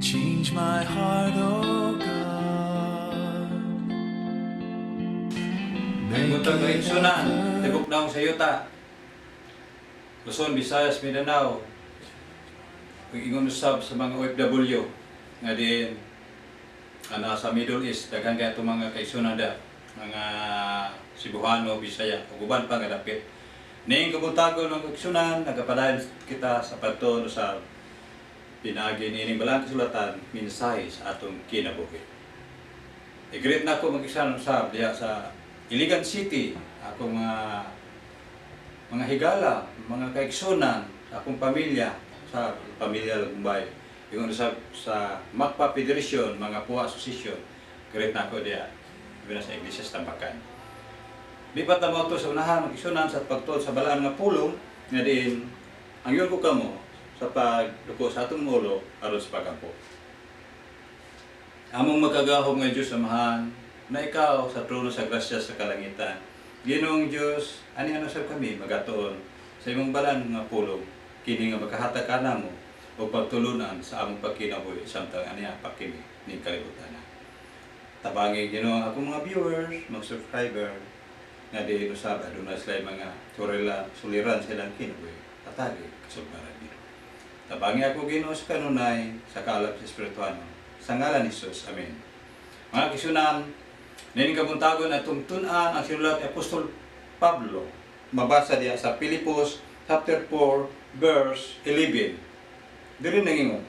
Change my heart, oh God. May buntag, kaigsunan, tibok naong sa yuta. Luzon, Visayas, Mindanao. Ug ingon usab sa mga OFW nga diin ana sa Middle East, daghan kay atong mga kaigsunan da, mga Cebuano, Bisaya, ug uban pa nga dapit. Ning kabuntagon, mga kaigsunan, nagapadayon kita sa pagtuon sa pinaagi niining balang kasulatan, mensahe sa atong kinabuhi. I-greet na ako mag-isa usab diha sa Iligan City, akong mga higala, mga kaigsunan, sa akong pamilya, sa pamilya Lagumbay. Ingon sa Macpa Federation, mga Puwa Association, greet na ako diha, labi na sa Iglesia sa Tambakan. Lipat na mo ito sa unahan, mag-igsunan sa pagtuon sa balaan nga pulong, nga diin, ang yun ko kamo sa pagduko sa atong ulo aron sa pagampo. Among makagagahom nga Diyos Amahan, na ikaw sa trono sa grasya sa kalangitan. Ginoong Diyos, ani ano sab kami magatuon sa imong balaan nga pulong, kini nga makahatag kanamo og pagtulunan sa among pagkinabuhi samtang aniya pa kini ning kalibutan. Tabangi, Ginoo, ang akong mga viewers, mga subscriber, nga di usab aduna sila mga surila, suliran sa ilang kinabuhi. Hatagi kasugbaran, Ginoo. Tabangi ako, Ginoo, sa kanunay sa kalap sa Espirituano. Sa ngalan ni Jesus. Amen. Mga kaigsunan, nining kabuntagon atong tun-an ang sinulat ni Apostol Pablo. Mabasa diya sa Filipos chapter 4 verse 11. Diri nangingon,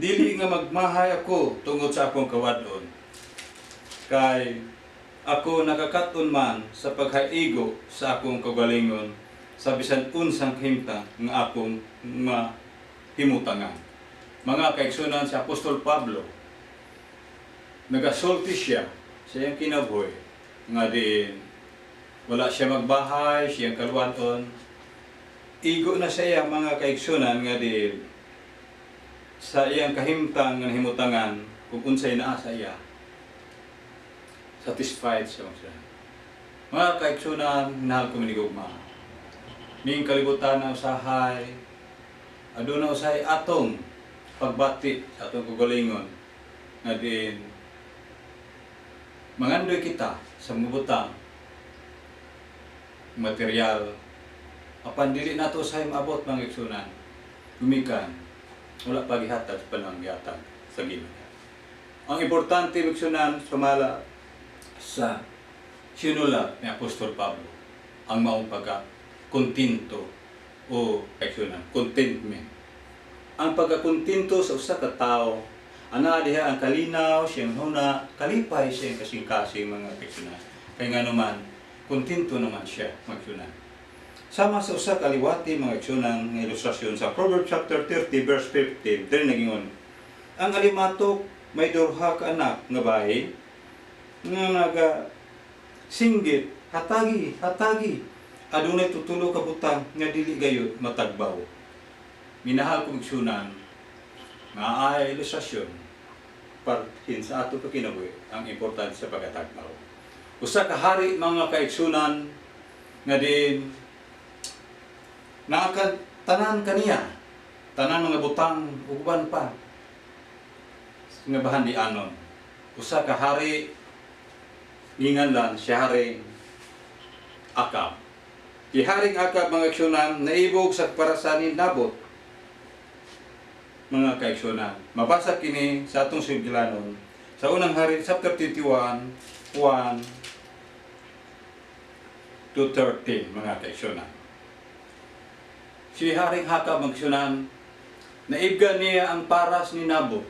"Dili nga magmahay ako tungod sa akong kawadon, kay ako nakakaton man sa paghaigo sa akong kaugalingon sa bisan unsang kahimtang nga akong mahimutangan." Mga kaigsunan, si Apostol Pablo, nagasulti siya sa iyang kinabuhi nga diin wala siya magbahay, siyang kaluwanon. Igo na siya, mga kaigsunan, nga diin sa iyang kahimtang nga nahimutangan, kung unsay naa sa iya, satisfied siya siya. Mga kaigsunan, minahal ko minigugma. Ning kalibutan na usahay, aduna usahay atong pagbati sa atong kaugalingon nga diin mangandoy kita sa mubutang material, apan dili nato usahay maabot, mga igsunan, gumikan wala pa gihatag sa panahon gihatag sa Ginoo. Ang importante, mga igsunan, sumala sa sinulat ni Apostol Pablo, ang maong pagka kontento o kaigsunan, contentment. Ang pagkakontento sa usa ka tawo, ana diha ang kalinaw siyang huna, kalipay siyang kasing-kasing, mga kaigsunan, kay nga naman kontento naman siya, mga igsunan. Sama sa usa ka liwati, mga igsunan, nga ilustrasyon sa Proverbs chapter 30 verse 15, diri nagingon, "Ang alimatok may duha ka anak nga bahi nga naga singgit, 'Hatagi, hatagi.' Adunay tutulo ka butang nga dili gayud matagbaw." Minahal kong igsunan, nga ay ilustrasyon parhin sa ato kinabuhi ang importante sa pagkatagbaw. Usa ka hari, mga kaigsunan, nga din naa tanan kaniya, tanan mga butang ug uban pa nga bahandianon. Usa ka hari, nginganlan siya Haring Akab. Si Haring Akab, mga kaigsunan, naibog sa parasan ni Nabot. Mga kaigsunan, mabasa kini sa atong suglanon sa Unang Hari chapter 21, 1 to 13, mga kaigsunan. Si Haring Akab, mga kaigsunan, naibga niya ang paras ni Nabot.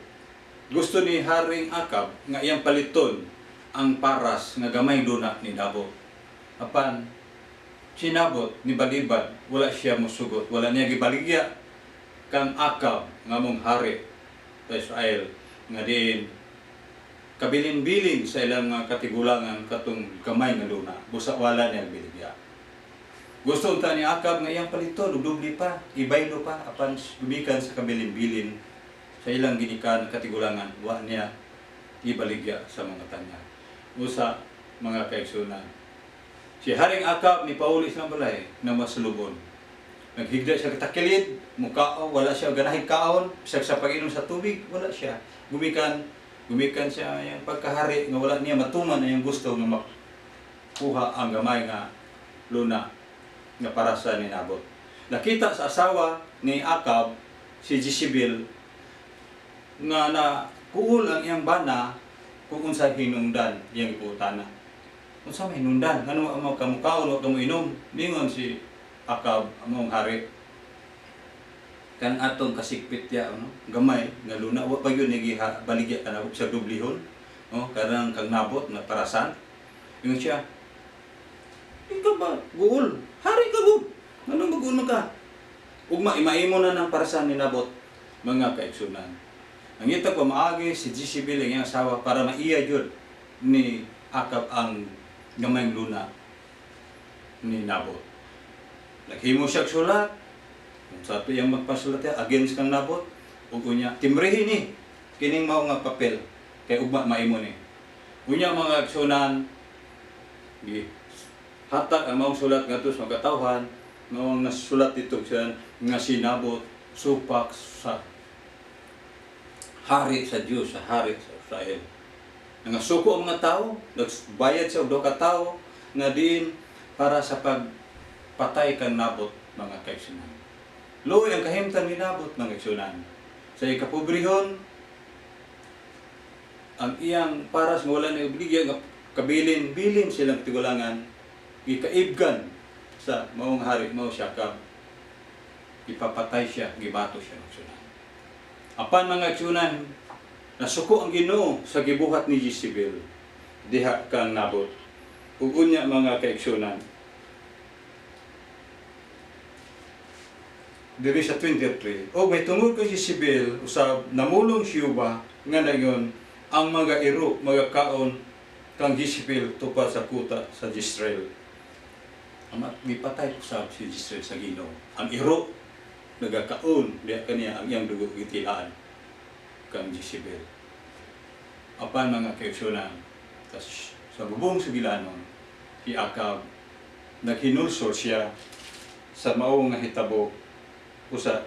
Gusto ni Haring Akab nga iyang paliton ang paras nga gamay duna ni Nabot. Apan si Nabot ni balibad, wala siya musugot, wala niya gibaligya kang Akab nga mong hari sa Israel nga diin kabilin-bilin sa ilang mga katigulangan katong gamay nga duna, busa wala niya gibaligya. Gusto unta ni Akab nga iyang paliton ug doble pa, ibaylo pa, apan gumikan sa kabilin-bilin sa ilang ginikan katigulangan, wa niya ibaligya sa mga tanya. Usa, mga kaigsunan, si Haring Akab ni pauli sa balay na masulubon. Naghigda siya katakilid, mukao, wala siya ganahig kaon, bisag sa pag-inom sa tubig, wala siya. Gumikan siya yung pagkahari nga wala niya matuman ang iyang gusto nga makuha ang gamay nga luna nga para sa ni Nabot. Nakita sa asawa ni Acab, si Jezebel, nga na kuul ang iyang bana kung unsa hinungdan iyang iputana. Unsa may hinungdan? Ngano mo kamukaon o kamuinom? Ningon si Acab, among hari. Kan atong kasikpit ya, no? Gamay nga luna wa pa yun giha baligya ka na sa dublihon, no? Kanang kang Nabot nga parasan. Ingon siya, "Ikaw ba guol? Hari ka gud. Nganong maguol man ka?" Ugma imaimo na ng parasan ni Nabot, mga kaigsunan. Ang ita ko maagi si Jezebel ang iyang asawa para maiya jud ni Acab ang gamayng luna ni Nabot. Naghimo siya og sulat. Kung sa ato iyang magpasulat ya, against kang Nabot, ug unya timrihin ni kining mao nga papel kay ugma maimo ni. Unya, mga kaigsunan, gi hatag ang maong sulat ngadto sa mga katawhan maong nasulat dito siya nga si Nabot supak sa hari sa Dios, sa hari sa Israel. Nangasuko ang mga tao, nagbayad siya og duha ka tawo nga diin para sa pagpatay kang Nabot, mga kaigsunan. Luoy ang kahimtang ni Nabot, mga kaigsunan. Sa ikapobrehon, ang iyang paras nga wala na obligya nga kabilin bilin silang tigulangan, gikaibgan sa maong hari, mao siya ka ipapatay siya, gibato siya, mga kaigsunan. Apan, mga kaigsunan, nasuko ang Ginoo sa gibuhat ni Jezebel diha kang Nabot. Ug unya, mga kaigsunan, diri sa 23, o may tungod kay Jezebel usab namulong si Jehova nga dayon ang mga iro magakaon kang Jezebel tupad sa kuta sa Jezreel. Ang gipatay usab si Jezreel sa Ginoo. Ang iro nagakaon diha kaniya, ang iyang dugo gitilaan kang Jezebel. Apan, mga kaigsunan, sa bubong sa gilanon, si Acab naghinulsol siya sa mao nga hitabo, usa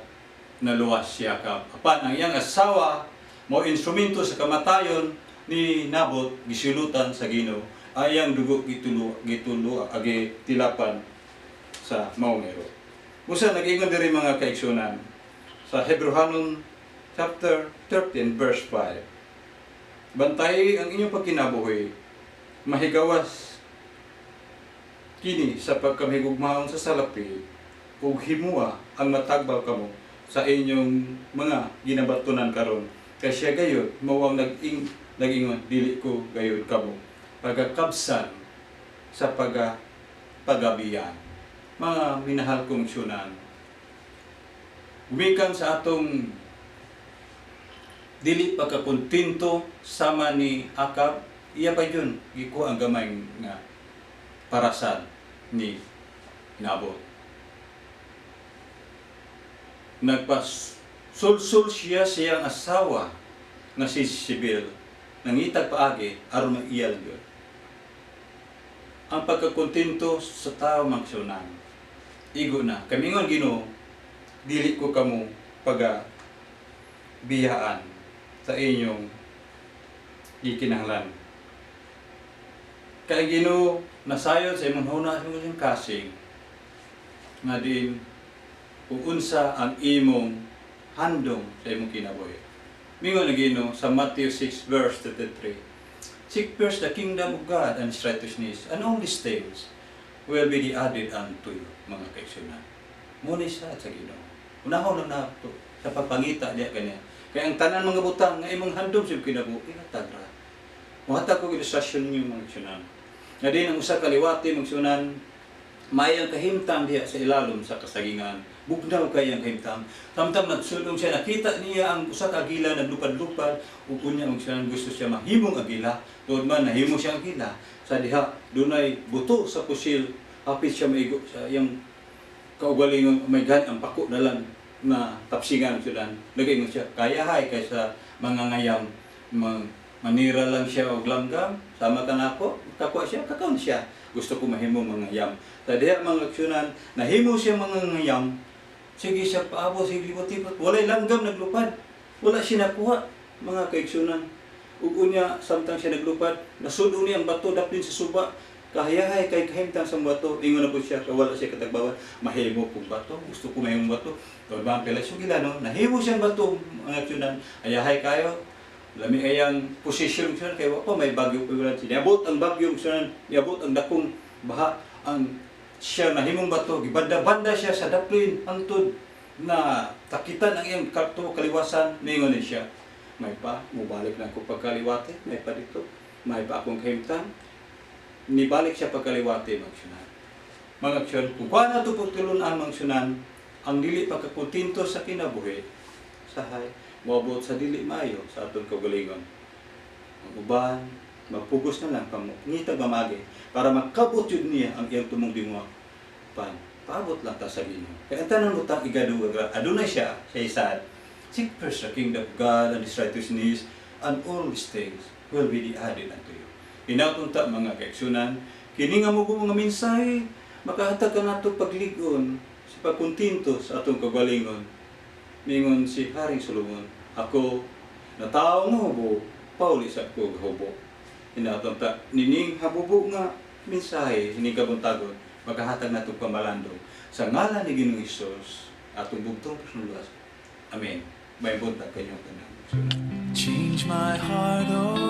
naluwas si Acab. Apan ang iyang asawa mo instrumento sa kamatayon ni Nabot, gisilutan sa Ginoo. Ang iyang dugo gitulo gitulo agi tilapan sa maong iro. Usa nag-ingon diri, mga kaigsunan, sa Hebreohanon chapter 13 verse 5. "Bantay ang inyong pagkinabuhi, mahigawas kini sa pagkamahigugmaon sa salapi ug himua ang matagbaw kamo sa inyong mga ginabatunan karon, kay siya gayud mao ang nag-ingon, 'Dili ko gayud kamo pagakabsan sa pagabiyan.'" Mga minahal kong igsunan, gumikan sa atong dili pagkakontento sama ni Acab, iya pa yun gikuha ang gamay nga parasan ni Nabot. Nagpasulsul siya sa iyang asawa nga si Jezebel, nangitag paagi aron maiyal yun. Ang pagkakontento sa tao, mga igsunan, igo na. Kamingon Ginoo, "Dili ko kamo paga biyaan sa inyong gikinahanglan." Kay Ginoo nasayod sa imong huna, sa imong kasing nga diin kung unsa ang imong handom sa imong kinabuhi. Mingon ang Ginoo sa Matthew 6 verse 33, "Seek first the kingdom of God and His righteousness, and all these things will be added unto you," mga kaigsunan. Muna siya at sa Ginoo. Unahon lang nato sa pagpangita diya kaniya. Kaya ang tanan mga butang nga imong handom sa imong kinabuhi, hatag ra. Muhatag ko ilustrasyon ninyo, mga igsunan. Nga din ang usa ka liwati, mga igsunan, may ang kahimtang diha sa ilalom sa kasagingan. Bugnaw kay ang kahimtang. Samtang nagsulong siya, nakita niya ang usa ka agila naglupad-lupad, ug unya, mga igsunan, gusto siya mahimong agila. Tuod man nahimo siya agila. Sa diha dunay buto sa pusil, hapit siya maigo sa iyang kaugalingon, may gani ang pako na lang na tapsingan sila. Nagaingon siya, "Kaya hay kaysa mga ngayam, manira lang siya og langgam, sama ka nako, kakuha siya, kakaon siya. Gusto ko mahimo mga yam." Sa diha, mga igsunan, nahimo siya mga ngayam. Sige siya paabot, sige libot-libot. Walay langgam naglupad. Wala siya nakuha, mga kaigsunan. Ug unya, samtang siya naglupad, nasudo niya ang bato daplin sa suba. Kahayahay kay kahimtang sa bato. Ingon na po siya, kay wala siya katagbawan. Mahimo kong bato, gusto ko mahimong bato. Kaya ba ang pila gila, no? Nahimo siyang bato, mga kaigsunan. Ayahay kayo, lami ayang posisyon siya kay wa pa may bagyo pa wala siya. Niabot ang bagyo siya, niabot ang dakong baha, ang siya nahimong bato, gibanda-banda siya sa daplin hangtod na takitan ang iyang karto kaliwasan. Ningon ni siya, may pa mubalik na ako pagkaliwate, may pa dito, may pa akong kahimtang. Nibalik siya pagkaliwate, magsunan. Mga aksyon, kung kuha na ito pagtulunan, magsunan, ang dili pagkakontento sa kinabuhi, sahay, moabot sa dili maayo sa atong kaugalingon. Ang uban, magpugos na lang kamo, ngita gamagi, para makabot yun niya ang iyang tumong dinguwa. Pan, paabot lang ta sa Ginoo. Kaya ang tanan mo tang igado, adunay siya, siya isad, "Seek first the kingdom of God and His righteousness, and all these things will be added unto you." Hinaot unta, mga kaigsunan, kini nga mubo mga mensahe, makahatag ka nato pagligon sa pagkontento sa atong kagalingon. Mingon si Haring Solomon, "Ako, natawo nga hubo, pauli sa ko hubo." Hinaot unta, nining habubo nga mensahe, hining kabuntagon, makahatag nato pamalandong. Sa ngalan ni Ginoong Hesus, atong bugtong pasnulas. Amen. May buntag kanyong tanan. Change my heart, oh